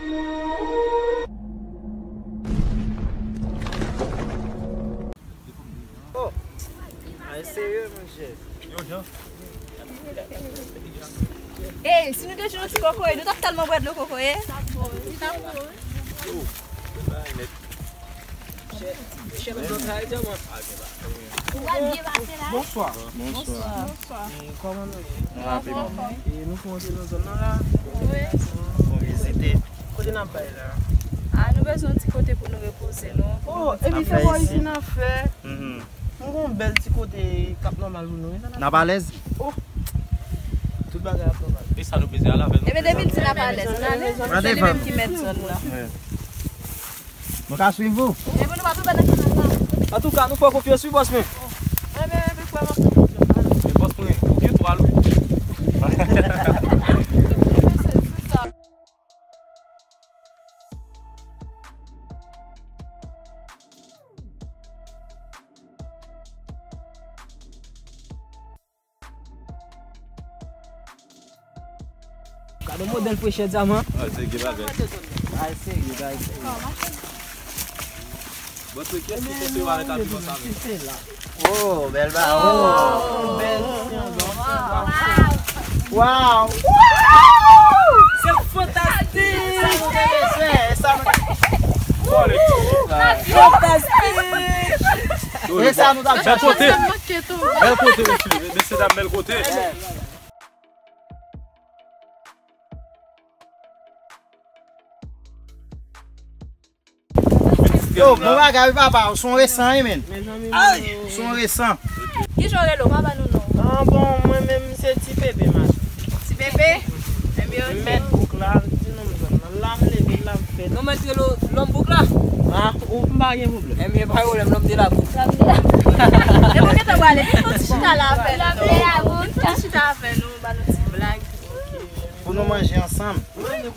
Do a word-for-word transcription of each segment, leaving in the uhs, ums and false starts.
Oh, ay serye, monchè. Ey, si nou te jwenn yon ti kokoye, nou t ap tèlman bwè dlo kokoye. Bonswa. Bonswa. Kòman nou ye? Nou anpil. E nou fè yon ti nan zòn nan la. Wi. Nou vizite. Kote n ap bay la? Ah, nou bezwen yon ti kote pou nou repoze nou. Oh, epi se bò isi n ap fè. Mhm. Nou gon bèl ti kote k ap nòmal pou nou, wi. N ap alèz? Oh. Tout bagay ap nòmal. E sa nou bezwen al avè nou. Ebyen, depi l di n ap alèz, n ale. An devan. Se li menm ki mèt zòn nan. Wi. Nou ka swiv ou? Epi nou pa tonbe nan kanal la. Antouka, nou fè w konfyans, wi, bòs mwen. Ebyen, epi kwè m ap fè konfyans. Men bòs mwen, ou gen twal, wi. Gade modèl frechè dyaman. Ay, serye, bagay. Ay, serye, bagay, serye. Bon, se kiyès ki konse yo avèk abiman sa menm? Oh, bèl ba. Oh, bèl. Wow. Se fantastik. Fantastik. E sa nou t ap chèche. Bèl kote. Bèl kote, mesye. Mesye dam, bèl kote. Yo, bon bagay, wi, papa. Ou se yon resan, wi, menn. Ay, ou se yon resan. Kijan w rele w? Pa ba nou non. Ah, bon, mwen menm, se Ti Pepe, man. Ti Pepe? Ebyen, ok. Mèt bouk la, m di non, m zòn nan. La m leve, la m fèt. Nou mèt rele w lòm bouk la? Ah, ou, m pa gen pwoblèm. Ebyen, pa gen pwoblèm, lòm de la bouk. Lòm de la bouk. E bon, gentan prale. Vin fè yon ti chita la avè nou. Lòm de la bouk. Vin fè yon ti chita avè nou, ba nou ti blag. Pou nou manje ansanm. Men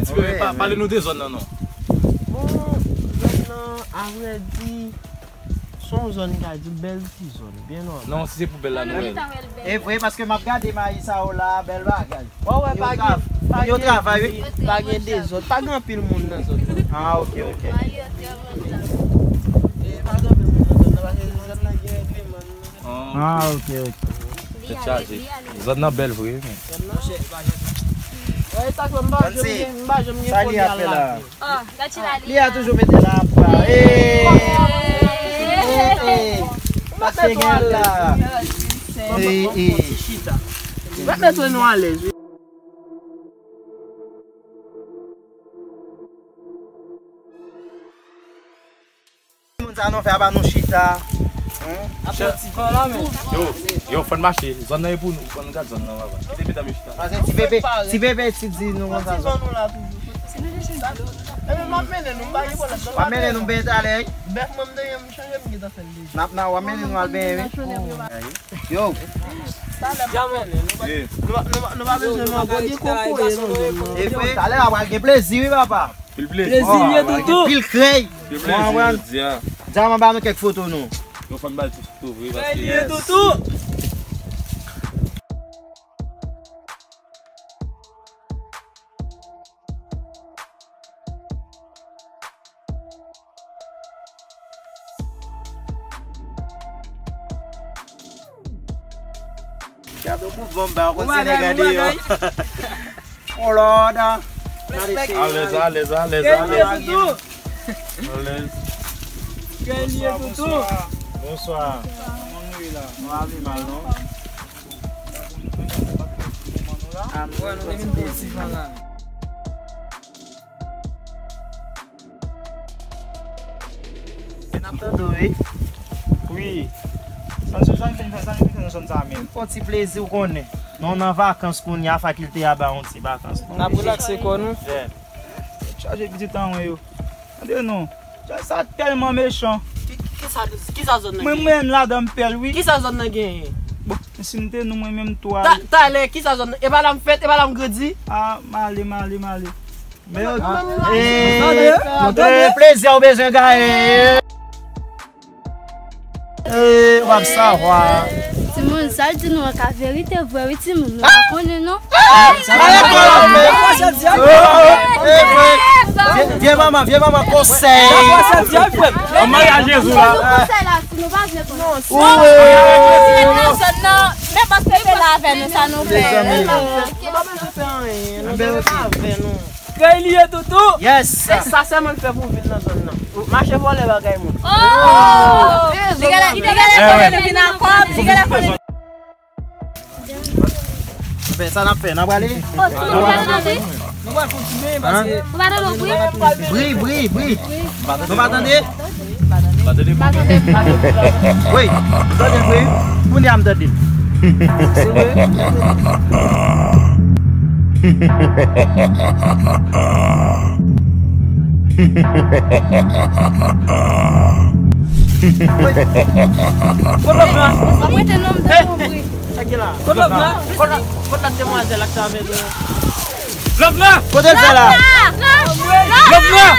Ti Pepe, pa, pale nou de zòn nan, non. Bon, zòn nan, avrèdi, se yon zòn, ka di, bèl ti zòn, byen nòmal. Non, si se pou bèl la, nou bèl. E vre, paske m ap gade mayi sa yo la, bèl bagay. Wè, wè, pa gen, pa gen, pa gen dezòd, pa gen anpil moun nan zòn nan. Ah, ok, ok. E pa gen anpil moun nan zòn nan, paske zòn nan gen règleman. Ah, ok, ok. Tèt chaje. Zòn nan bèl vre, men. Sa li ap fè la? Li a toujou mete la apa. Hey! Hey, hey. Pase gen la. Hey, hey. Mwen bezwen nou alèz, wi. Moun sa nou fè aba nou chita. Hein? Ap fè ti van la, men. Yo, yo, fò n mache. Zòn nan e pou nou. Fò n gad zòn nan, papa. Kite medam yo chita. Pase Ti Pepe, Ti Pepe, Ti di nou konsa. Ti van nou la toujou. Ebyen, m ap mennen nou, m pa gen pwoblèm. W ap mennen nou byen talè, wi. Bèf mwen m te gen, m chanje, m gentan fè l deja. N ap nan, w ap mennen nou al benyen, wi. Yo. Talè m ap mennen nou. Nou pa, nou pa, nou pa bezwen manke. Gen kokoye nan zòn nan. E vre, talè a pral gen plezi, wi, papa. Pil plezi. Plezi l ye, toutou. Pil krèy. Pil plezi, jodi a. Dyaman, ba nou kèk foto nou. Yo, fò n ba l ti foto vre, paske. Krèy l ye, toutou. Gade yon mouvman m ba yo kontinye gade yo. Oh Lord. Alèz, alèz, alèz, alèz. Alèz. Bonswa, bonswa. Bonswa. Kòman nou ye la? Nou ale mal, non? Ah, mwen, nou te vin pou ti van la. N ap tande w, wi. Wi. Sa, sa, sa, sa, sa, sa, sa, sa, sa, sa, men. Fè yon ti plezi, w konnen. Nou nan vakans kounye a, fakilte a ba yon ti vakans. N ap relakse kò nou. Chaje pitit an mwen yo. Tande non. Sa tèlman mechan. Ki, ki, kisa, kisa zòn nan genyen? Mwen, mwen menm ladan m pè l, wi. Kisa zòn nan genyen? Bon, si m te nou, mwen menm tou a. Ta-, talè, kisa zòn nan? E pa la m fèt, e pa la m grandi? Ah, m ale, m ale, m ale. Men yo, eh, eh, plezi a w bezwen gaye. Eh, w ap savwa. Timoun, sa l di nou an ka verite vre, wi, timoun. Nou pa konnen, non. Sa pa lekòl ap fè. Oh, oh, eh, Vye manman, vye manman, konsèy. An maryaj Jezi la. Konsèy la, si nou pa vle konn. Nan zòn nan, men pa se fè la avè nou, sa nou fè. Nou pa bezwen fè anyen, nou bezwen pa avè nou. Kay li ye toutou. Yes. Se sa sèlman l fè pou vin nan zòn nan. Mache vòlè bagay moun. Oh! Li genlè, li genlè konnen li vin a kòb, li genlè konnen. Fè sa n ap fè, n ap prale. Nou pral kontinye paske. Ou pa tande bri? Bri, bri, bri. Nou pa tande? Wi, m tande l bri. Kounye a m tande l. Se vre? Kot lòt la? Kot lòt la? Kot lòt demwazèl ak sa avè nou? Lòt la! Kote l fè la? Lòt la!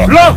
Lòt!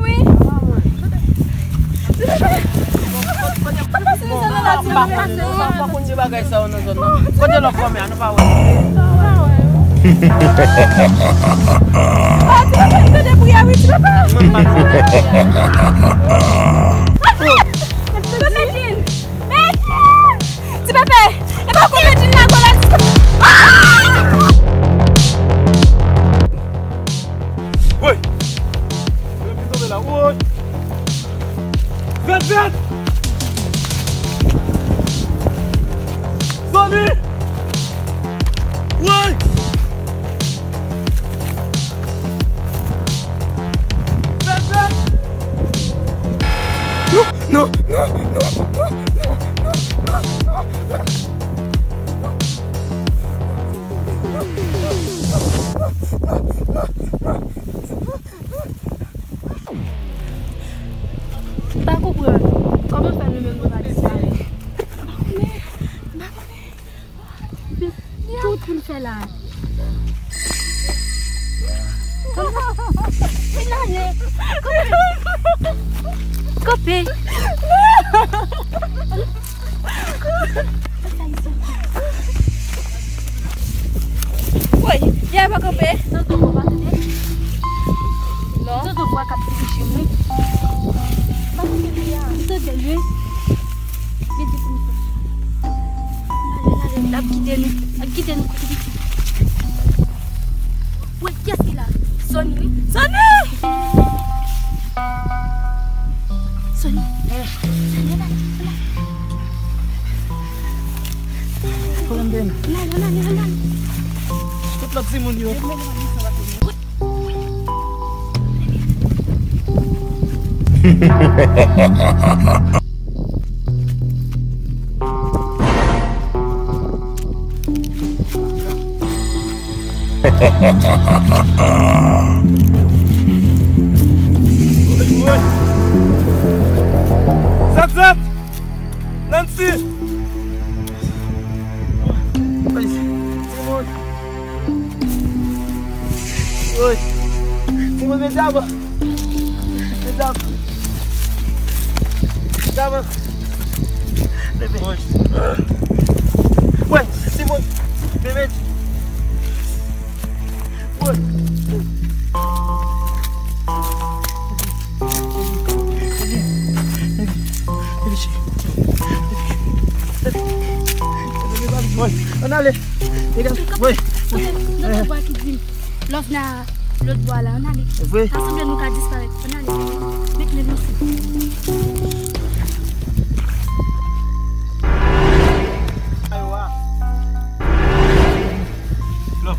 Wi. Kote lòt kòmè a, nou pa wè. Ti Pepe, tande priye, wi, Ti Pepe. Ti Pepe, e pa koupe din nan gòl la. Woy! Yo ki tonbe la, woy! Vèt, vèt! Soni! Woy! Vèt, vèt! Non, non, non. M pa konprann. Kòman fè nou menm nou pa disparèt? M pa konnen. M pa konnen. Tout moun fè la. Kòman? Kanpe. Woy, Pierre pa kanpe. Toto pa kanpe. Non. Toto vwa k ap dirije mwen. Pa kanpe li a. Toto vwa. Li di pou nou. N ap kite nou. N ap kite nou kote piti. Wè, kiyès ki la? Soni, wi. Soni! Soni! Soni, ann al, ann al. Ann al, ann al, ann al. Tout lòt timoun yo. Zèt, zèt! Nancy! Oy! Timoun, mete avan! Mete avan! Mete avan! Bebe! Woy! Timoun! Bebe! Woy! Ann ale. Lòt bwa ki di, lòt bwa la, ann ale. Vre? Sa sanble nou ka disparèt. Ann ale. Met men nan sou. Lòt.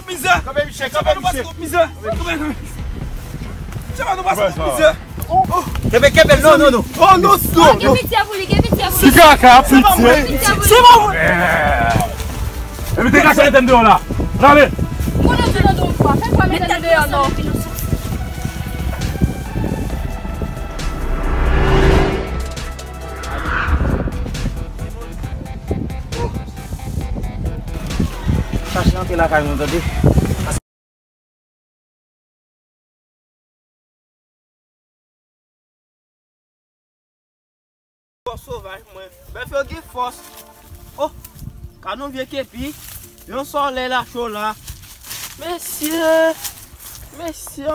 twòp mizè. Kanpe, Michel, kanpe, Michel. Twòp mizè. Kanpe, kanpe. Chèf, nou pase twòp mizè. Kenbe, kenbe, non, non, non. Oh, non, non, non. Gen pitye pou li, gen pitye pou li. Ti kaka, pitye. Gen pitye pou li. Se pa vre. Epi te kache mete m deyò la. Rale. Konnen tou nan do kwa. Fè kwa mete nou deyò, non. Chache antre lakay nou, tande. Fò sovaj mwen. Bèf yo gen fòs. Oh, gad yon vye kepi. Yon sòlèy la cho la. Mesye, mesye.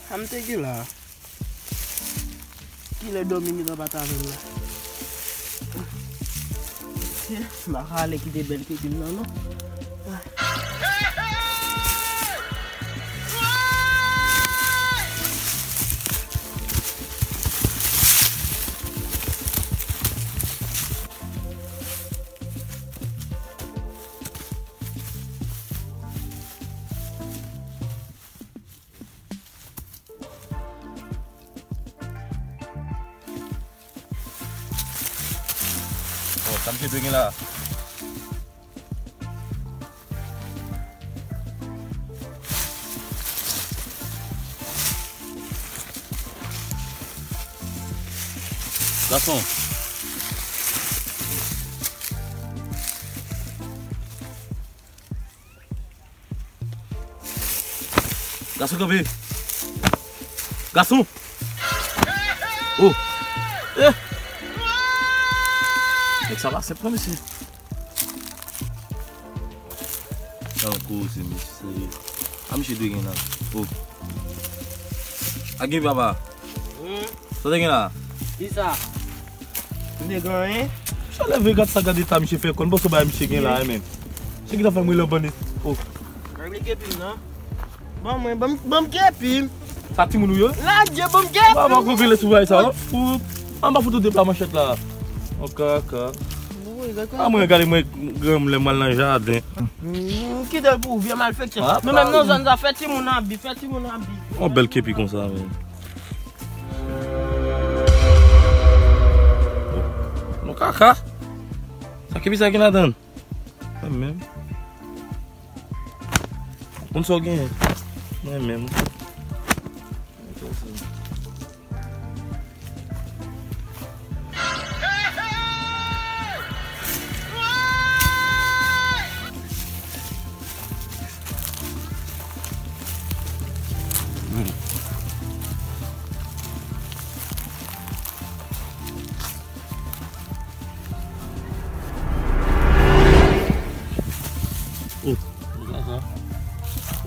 Sa m te gen la. Kilè dòmi gentan pa t avè m la. M pa ka ale kite bèl tete m nan, non. Oh, sa misye dwe gen la. Gason. Gason kanpe. Gason. Oh. Eh. Nèg sa pa senp non, mesye. Sa yon koze, mesye. A misye dwe gen la. Oh. A gen papa. Hmm. Sa te gen la? Kisa? M te gen anyen? Sa leve gad sa, gad eta misye fè kò. M panse w bay misye gen la, men. Se ki ta fè m rele w bandi. Oh. Mwen vle kepi m nan. Ban mwen, ban m, ban m kepi m. Sa timoun ou yo? Ladye, ban m kepi m. Papa, konpile sou bagay sa, oh. Ou, anba foto de pa manchèt la. Oh, kaka. Bon, e gade. A mwen, gade mwen, granm lè m al nan jaden. Hmm, kite l pou ou, vye malfektè. Nou menm nan zòn sa, fè timoun abi, fè timoun abi. Yon bèl kepi konsa, men. Non, kaka. Sa kepi sa gen ladan l? Mwen menm. Konn sa w genyen? Mwen menm.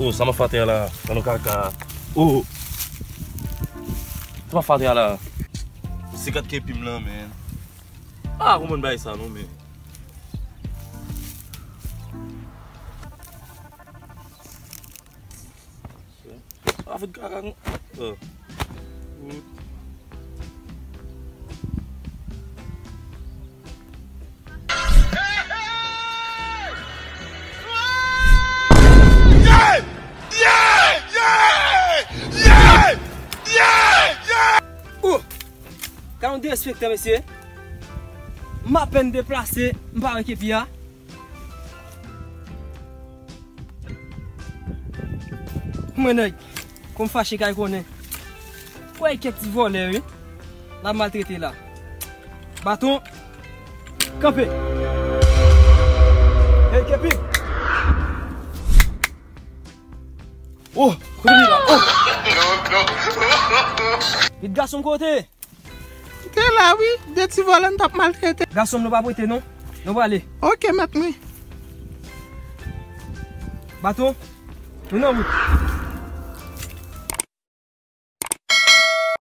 Oh, sa m ap fè atè a la, nan kaka. Oh. Sa m ap fè atè a la. Se kat kepi m lan, men. Ah, kòman bay sa non, men. Avèk kaka. Oh. Oh! Gade yon derespektan, mesye. M apèn deplase, m pa wè kepi a. Mwen nèg, kon m fache kay konnen. Wè kèk ti vòlè wi. L ap maltrete la. Baton. Kanpe. Hey, kepi. Oh, kote li la? Oh. Vit gason kote? Te la wi, de ti vòlè n t ap maltrete. Gason m, nou pa prete non. Nou prale. Ok, mèt mwen. Baton, nou nan wout.